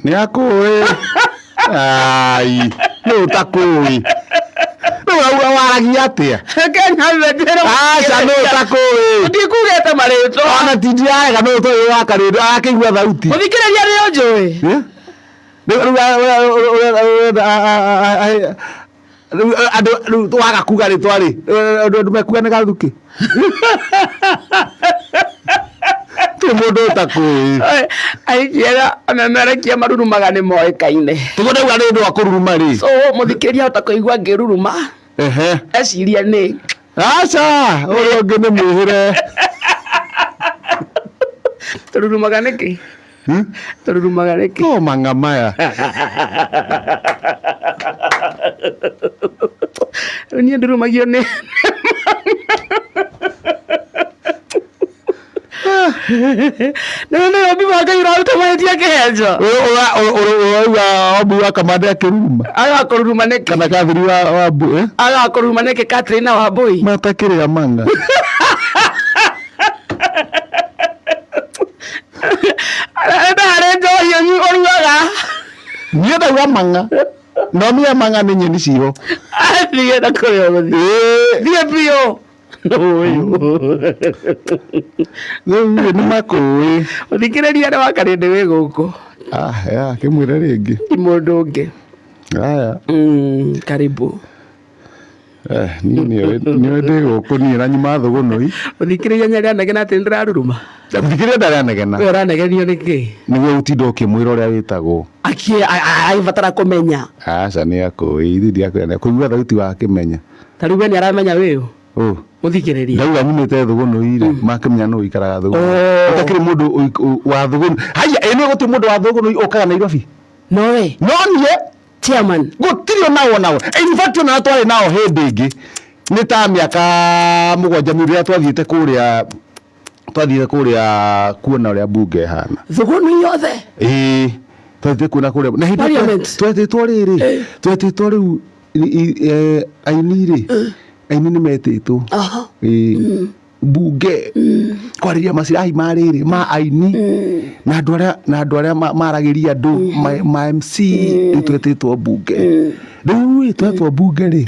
Nĩ akũĩ. Ai, nũ ũtakũĩ? Rĩu ũrauga waragia atĩa? Kenya Aca, nũ ũtakũĩ? Ndikugĩte marĩtwa. Ona ti ndirarega nũ ũtoĩ wa karĩndũ arakĩigua thauti. Mũthikĩrĩria nĩ ũnjũĩ. Eh? Rĩu ũrenda rĩu andũ rĩu waga kuga rĩtwa rĩ, andũ mekuga nĩ gathukĩ. Ti mũndũ ũtakũĩ. Aikiega amemerekia marurumaga nĩ moĩkaine. Tiguo ndauga nĩ ũndũ wa kũruruma rĩ. So mũthikĩrĩria ahota kũigua ngĩruruma. Ehe. Eciria nĩ Aca, ũrĩa ũngĩ nĩ mwĩhĩre. Tũrurumaga nĩkĩ? Hmm? Tũrurumaga nĩkĩ? No mang'a maya. Rĩu niĩ ndurumagio nĩ nĩ nĩ ũmbi wa Ngai ũraruta mahĩtia kĩhenjo. Ũrauga Wambui wa Kamande akĩruruma? Agakũruruma nĩkĩ? Kana Kathiri wa Wambui? Eh? Agakũruruma nĩkĩ Katrina Wambui? Matakĩrĩa mang'a. Arenda harĩ njohi ũrugaga. Niĩ ndauga mang'a. No niĩ mang'a nĩ nyeni ciho. Athiĩ na kũrĩa ũgũthiĩ. Thiĩ biũ. Ũyũ. Rĩu rĩ nĩ makũĩ. Mũthikĩrĩria nĩ wa Karĩndĩ wĩ gũkũ. Ah, ya, kĩmwĩre rĩngĩ. Ti mũndũ ũngĩ. Aya. Karibu. Eh, niĩ nĩoĩ ndĩ gũkũ niĩ na nyuma thũgũnũi. Mũthikĩrĩria nĩ aranegena atĩ nĩndĩraruruma. Mũthikĩrĩria ndaranegena. We ũranegenio nĩkĩ? Nĩguo ũtinde ũkĩmwĩra ũrĩa wĩtagwo. Agĩbatara kũmenya. Aca nĩ akũĩ, ithuĩ ndiakwĩra kũigua thauti wakĩmenya. Ta rĩu we nĩ aramenya wĩ ũ? Ũ? Mũthikĩrĩria. Ndauga nyumĩte thũgũnũi rĩ, makĩmenya nũ ũikaraga thũgũnũi. Oh. Gũtakĩrĩ mũndũ wa thũgũnũi. Haiya, ĩ nĩ gũtirĩ mũndũ wa thũgũnũi ũkaga Nairobi? No we. No niĩ. Chairman. Gũtirĩ ona wona we. In fact ona twarĩ nao hĩndĩ ĩngĩ nĩ ta mĩaka 7 mĩthiru rĩrĩa twathiĩte kũrĩa twathiĩte kũrĩa kuona ũrĩa mbunge ĩhana. Thũgũnũ yothe. Ĩĩ twathiĩte kuona kũrĩa na hĩndĩ ĩyo Parliament. twetĩtwo rĩrĩ twetĩtwo rĩu aini rĩ aini nĩ metĩtwo. Ĩĩ. Mbunge kwarĩria macirahi ma rĩrĩ ma aini na andũ arĩa na andũ arĩa maragĩria andũ ma MC rĩu twetĩtwo mbunge. Rĩu ĩ twetwo mbunge rĩ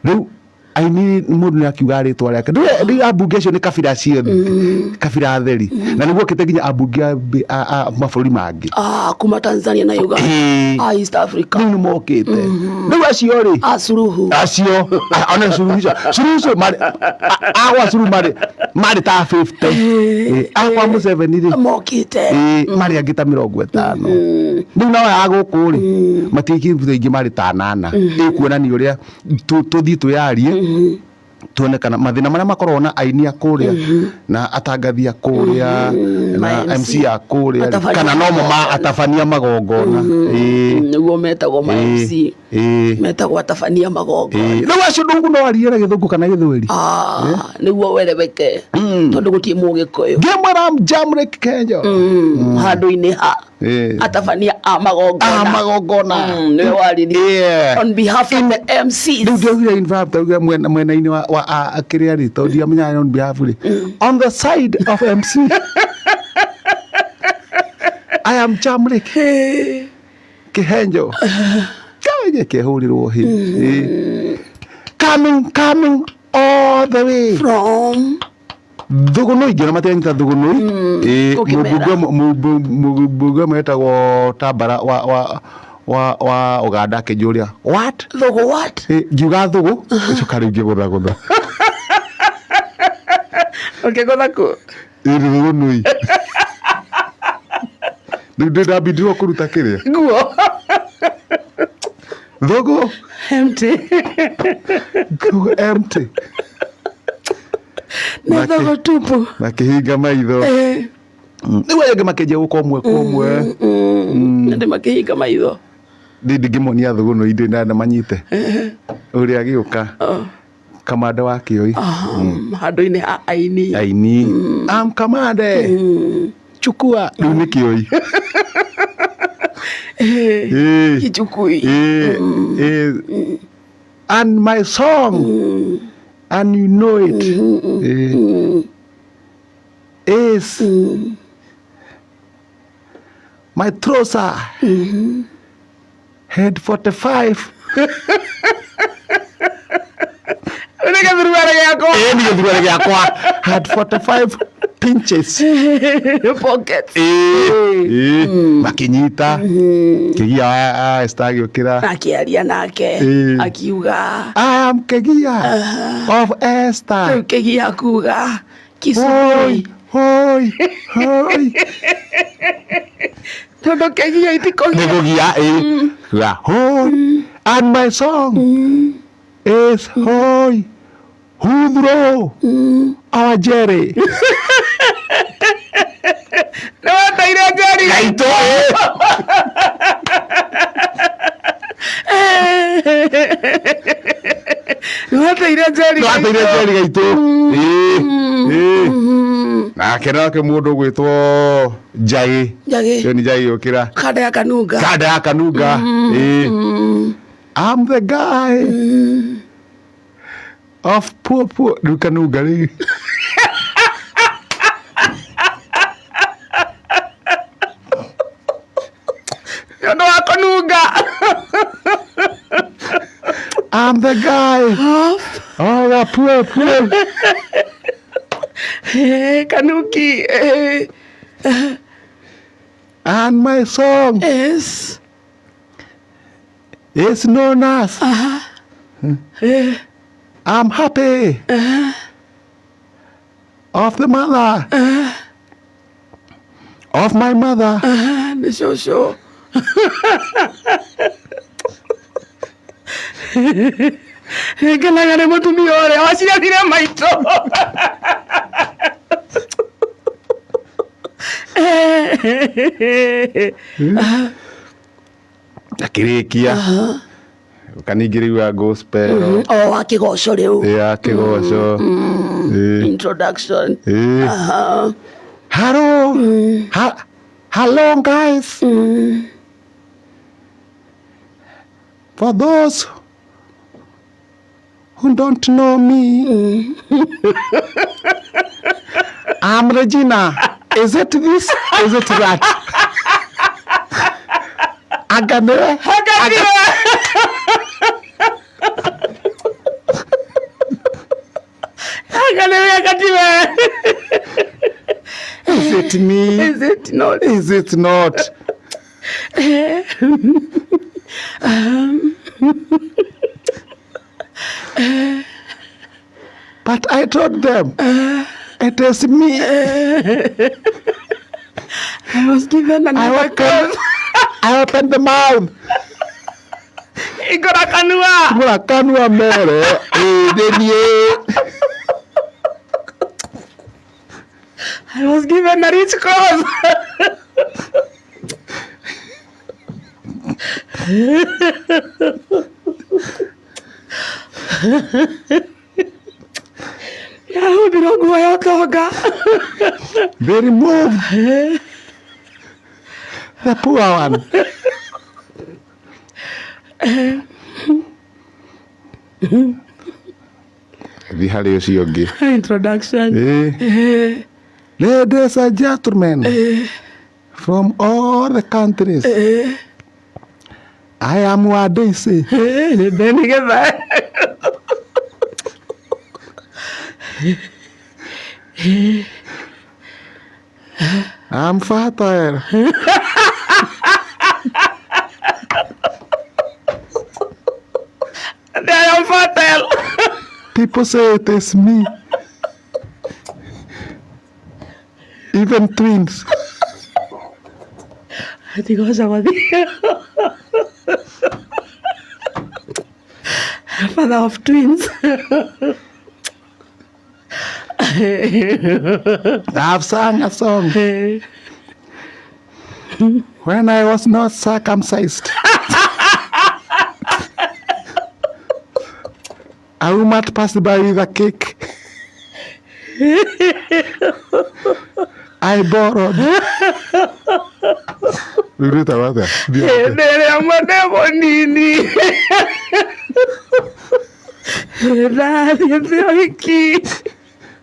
rĩu aini mũndũ nĩ akiuga rĩtwa rĩake. Rĩu ambunge acio nĩ kabira ciothe kabira theri na nĩguo okĩte nginya ambunge a mabũrũri mangĩ. Ah, kuma Tanzania na Uganda. Ah, East Africa. Rĩu nĩ mokĩte. Rĩu acio rĩ Ah, Suluhu. Acio ona Suluhu Suluhu marĩ agwa Suluhu marĩ marĩ ta 50. Agwa Museveni rĩ mokĩte. Marĩ angĩ ta 50. Rĩu nao aya a gũkũ rĩ matiĩkĩte aingĩ marĩ ta 8. Ĩkuonania ũrĩa tũthiĩ twĩyarie tuone kana mathĩna marĩa makoragwo na aini a kũrĩa na atangathi a kũrĩa na Ma MC a kũrĩa Atabania kana no mo ma atabania magongona. Ĩĩ. Nĩguo metagwo ma Ĩĩ. MC. Ĩĩ. Metagwo atabania magongona. Ĩĩ. Rĩu acio ndungu no arie na gĩthũngũ kana gĩthweri. Ah, nĩguo wereweke. Tondũ gũtirĩ mũgĩkũyũ. Ngĩmwĩra Jamrick Kenjo. Handũ-inĩ ha Ĩĩ. atabania a magongona. A magongona. Nĩwe waririe. Yeah. On behalf of the MCs. Rĩu ndiaugire in fact ndaugire mwena-inĩ wa kĩrĩa rĩ tondũ ndiamenyaga on behalf rĩ. On the side of MC. I am Jamrick Kihenjo. Kaje kehũrirwo hĩ. Ĩĩ. Coming, coming all the way. From Thũgũnũi ngĩona matiranyita thũgũnũi. Ĩĩ, Ũkĩmera. mũmbunge ũmwe wetagwo Tambara wa Ũganda akĩnjũria what? Thũgũ what? Ĩĩ, ngiuga thũgũ gĩcoka rĩu ngĩgũthagũtha. Ũkĩgũtha kũ? Ĩĩ nĩ thũgũnũi. Rĩu ndĩ ndambindirwo kũruta kĩrĩa? Nguo. Thũgũ. Empty. Thũgũ empty. Nĩ thũgũ tupu. Makĩhinga maitho. Rĩu arĩa angĩ makĩanjia gũka ũmwe kwa ũmwe. Andũ makĩhinga maitho. Niĩ ndingĩmonia thũgũnũi ndĩ na manyite. Ũrĩa agĩũka. Kamande wa Kĩoi. Handũ-inĩ ha aini. Aini. Am Kamande. Chukua. Rĩu nĩ Kĩoi. Ĩĩ. Kichukui. Ĩĩ. Ĩĩ. And my song. And you know it. Ĩĩ. Is. My trouser had 45. Nĩ gĩthuruarĩ gĩakwa. Ĩĩ nĩ gĩthuruarĩ gĩakwa had 45 pinches. Pockets. Ĩĩ makinyita Kĩgia wa Esther agĩũkĩra. Akĩaria nake. Ĩĩ. Akiuga. I am Kĩgia of Esther. Rĩu Kĩgia kuga. Hoi, Kisubui. hoi, hoi. Tondũ Kĩgia itikũgia. Nĩkũgia ĩĩ. Kuga hoi. And my song is hoi. Huthro. Our Jerry. Nĩ weteire Njeri. Gaitũ ĩĩ. Nĩ weteire Njeri. Nĩwateire Jerry gaitũ. Ĩĩ. Ĩĩ. Nake nake mũndũ ũgwĩtwo Njagĩ. Njagĩ. Ĩyo nĩ Njagĩ yũkĩra. Kanda ya Kanunga. Kanda ya Kanunga. Ĩĩ. I'm the guy of poor poor rĩu Kanunga rĩ. Nĩ ũndũ wa kũnunga. I'm the guy Of of the poor poor. Kanuki. And my song Is. is known as I'm happy of the mother of my mother. Nĩ cũcũ. Ngenaga nĩ mũtumia ũrĩa waciarire maitũ. Akĩrĩkia kaningĩ rĩu ya gospel. O wa kĩgoco rĩu. Ya kĩgoco. Ĩĩ. Introduction. Ĩĩ. Hello. Hello guys. For those who don't know me, I'm Regina. Is it this? Is it that? Agane. Anga nĩwe agatiwe. Is it me? Is it not? Is it not? But I told them it is me. I was given another I opened, I opened the mouth. Igora kanua. Mura kanua mere. Ĩĩ nĩ niĩ. I was given a rich cross. Yahumbirwo nguo ya ũtonga. They removed the poor one. Thiĩ harĩ ũcio ũngĩ. Introduction. Ĩĩ. Ladies and gentlemen from all the countries, I am Wadesi. Nĩ Ben Githae. I'm fertile. I am fertile. People say it is me. Even twins. Tigoca gũthiĩ. Father of twins. I've sung a song when I was not circumcised. A woman passed by with a cake. I borrowed. Rĩu rĩtagwo atĩa? Hĩndĩ ĩrĩa mwene mũnini ndathiĩte ũhiki.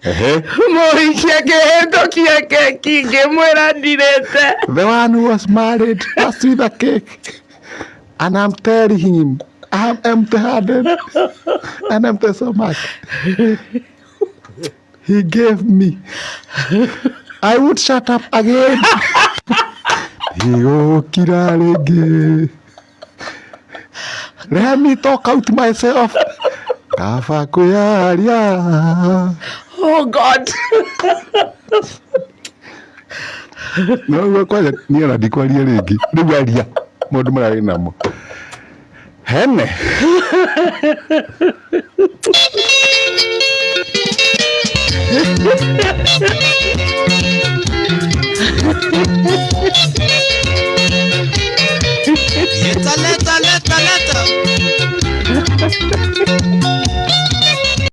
Ehe. Mũhiki akĩhĩtũkia keki ngĩmwĩra ndirĩte. The one who was married was with a cake. And I'm telling him, I'm empty handed and empty stomach. He gave me. I would shut up again. Ndigũkira rĩngĩ. Let me talk out myself. Kaba kwĩyaria. Oh God. No kwanja niĩ ona ndikwaria rĩngĩ. Rĩu aria maũndũ marĩa wĩ namo. Hene. Leta, leta, leta, leta.